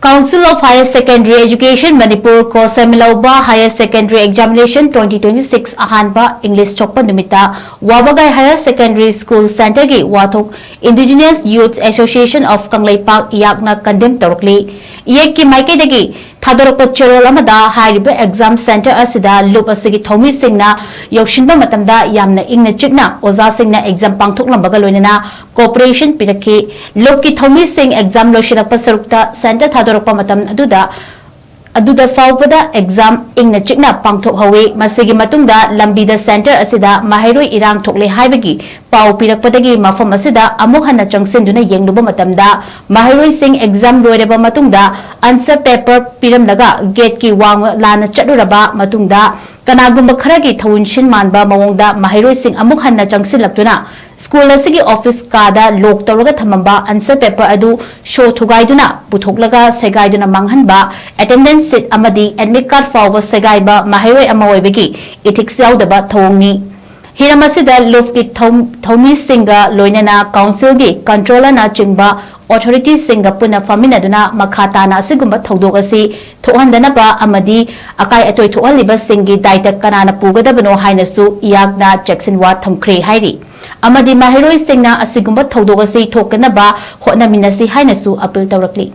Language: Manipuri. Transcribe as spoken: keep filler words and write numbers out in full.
Council of Higher Secondary Education Manipur, COHSEM ꯂꯧꯕ Higher Secondary Examination twenty twenty-six ꯑꯍꯥꯟꯕ English ꯊꯣꯛꯄ ꯅꯨꯃꯤꯠꯇ ꯋꯥꯕꯒꯥꯏ Higher Secondary School Centreꯒꯤ ꯋꯥꯊꯣꯛ Indigenous Youth Association of Kangleipak, ꯏꯌꯥꯛꯅ condemn ꯇꯧꯔꯛꯂꯤ꯫ ꯏꯌꯦꯛꯀꯤ ꯃꯥꯏꯀꯩꯗꯒꯤ ꯊꯥꯗꯣꯔꯛꯄ ꯆꯦꯔꯣꯜ ꯑꯃꯗ ꯍꯥꯏꯔꯤꯕ exam centre ꯑꯁꯤꯗ ꯂꯨꯞ ꯑꯁꯤꯒꯤ ꯊꯧꯃꯤꯁꯤꯡꯅ ꯌꯧꯁꯤꯟꯕ ꯃꯇꯝꯗ ꯌꯥꯝꯅ ꯏꯪꯅ ꯆꯤꯛꯅ ꯑꯣꯖꯥꯁꯤꯡꯅ exam ꯄꯥꯡꯊꯣꯛꯂꯝꯕꯒ ꯂꯣꯏꯅꯅ cooperation ꯄꯤꯔꯛꯈꯤ꯫ ꯂꯨꯞꯀꯤ ꯊꯧꯃꯤꯁꯤꯡ exam ꯂꯣꯏꯁꯤꯜꯂꯛꯄ ꯁꯔꯨꯛꯇ centre ꯊꯥꯗꯣꯔꯛꯄ ꯃꯇꯝ ꯑꯗꯨꯗ ꯑꯗꯨꯗ ꯐꯥꯎꯕꯗ exam ꯏꯪꯅ ꯆꯤꯛꯅ ꯄꯥꯡꯊꯣꯛꯍꯧꯏ꯫ ꯃꯁꯤꯒꯤ ꯃꯇꯨꯡꯗ ꯂꯝꯕꯤꯗ centre ꯑꯁꯤꯗ ꯃꯍꯩꯔꯣꯏ ꯏꯔꯥꯡ ꯊꯣꯛꯂꯦ ꯍꯥꯏꯕꯒꯤ ꯄꯥꯎ ꯄꯤꯔꯛꯄꯗꯒꯤ ꯃꯐꯝ ꯑꯁꯤꯗ ꯑꯃꯨꯛ ꯍꯟꯅ ꯆꯪꯁꯤꯟꯗꯨꯅ ꯌꯦꯡꯂꯨꯕ ꯃꯇꯝꯗ ꯃꯍꯩꯔꯣꯏꯁꯤꯡ exam ꯂꯣꯏꯔꯕ ꯃꯇꯨꯡꯗ answer paper ꯄꯤꯔꯝꯂꯒ gateꯀꯤ ꯋꯥꯡꯃ ꯂꯥꯟꯅ ꯆꯠꯂꯨꯔꯕ ꯃꯇꯨꯡꯗ ꯀꯅꯥꯒꯨꯝꯕ ꯈꯔꯒꯤ ꯊꯧꯑꯣꯏꯟꯁꯤꯟ ꯃꯥꯟꯕ ꯃꯑꯣꯡꯗ ꯃꯍꯩꯔꯣꯏꯁꯤꯡ ꯑꯃꯨꯛ ꯍꯟꯅ ꯆꯪꯁꯤꯜꯂꯛꯇꯨꯅ school ꯑꯁꯤꯒꯤ office ꯀꯥꯗ lock ꯇꯧꯔꯒ ꯊꯝꯃꯝꯕ answer paper ꯑꯗꯨ ꯁꯣ ꯊꯨꯒꯥꯏꯗꯨꯅ ꯄꯨꯊꯣꯛꯂꯒ ꯁꯦꯒꯥꯏꯗꯨꯅ ꯃꯥꯡꯍꯟꯕ, attendance sheet ꯑꯃꯗꯤ admit card ꯐꯥꯎꯕ ꯁꯦꯒꯥꯏꯕ ꯃꯍꯩꯔꯣꯏ ꯑꯃ ꯑꯣꯏꯕꯒꯤ ethics ꯌꯥꯎꯗꯕ ꯊꯧꯑꯣꯡꯅꯤ꯫ ꯍꯤꯔꯝ ꯑꯁꯤꯗ ꯂꯨꯞꯀꯤ ꯊꯧ-, ꯊꯧꯃꯤꯁꯤꯡꯒ ꯂꯣꯏꯅꯅ councilꯒꯤ controllerꯅꯆꯤꯡꯕ authorityꯁꯤꯡꯒ ꯄꯨꯟꯅ ꯐꯝꯃꯤꯟꯅꯗꯨꯅ ꯃꯈꯥ ꯇꯥꯅ ꯑꯁꯤꯒꯨꯝꯕ ꯊꯧꯗꯣꯛ ꯑꯁꯤ ꯊꯣꯛꯍꯟꯗꯅꯕ ꯑꯃꯗꯤ ꯑꯀꯥꯏ ꯑꯇꯣꯏ ꯊꯣꯛꯍꯜꯂꯤꯕꯁꯤꯡꯒꯤ ꯗꯥꯏꯇ ꯀꯅꯥꯅ ꯄꯨꯒꯗꯕꯅꯣ ꯍꯥꯏꯅꯁꯨ ꯏꯌꯥꯛꯅ ꯆꯦꯛꯁꯤꯟꯋꯥ ꯊꯝꯈ꯭ꯔꯦ ꯍꯥꯏꯔꯤ꯫ ꯑꯃꯗꯤ ꯃꯍꯩꯔꯣꯏꯁꯤꯡꯅ ꯑꯁꯤꯒꯨꯝꯕ ꯊꯧꯗꯣꯛ ꯑꯁꯤ ꯊꯣꯛꯇꯅꯕ ꯍꯣꯠꯅꯃꯤꯟꯅꯁꯤ ꯍꯥꯏꯅꯁꯨ appeal ꯇꯧꯔꯛꯂꯤ꯫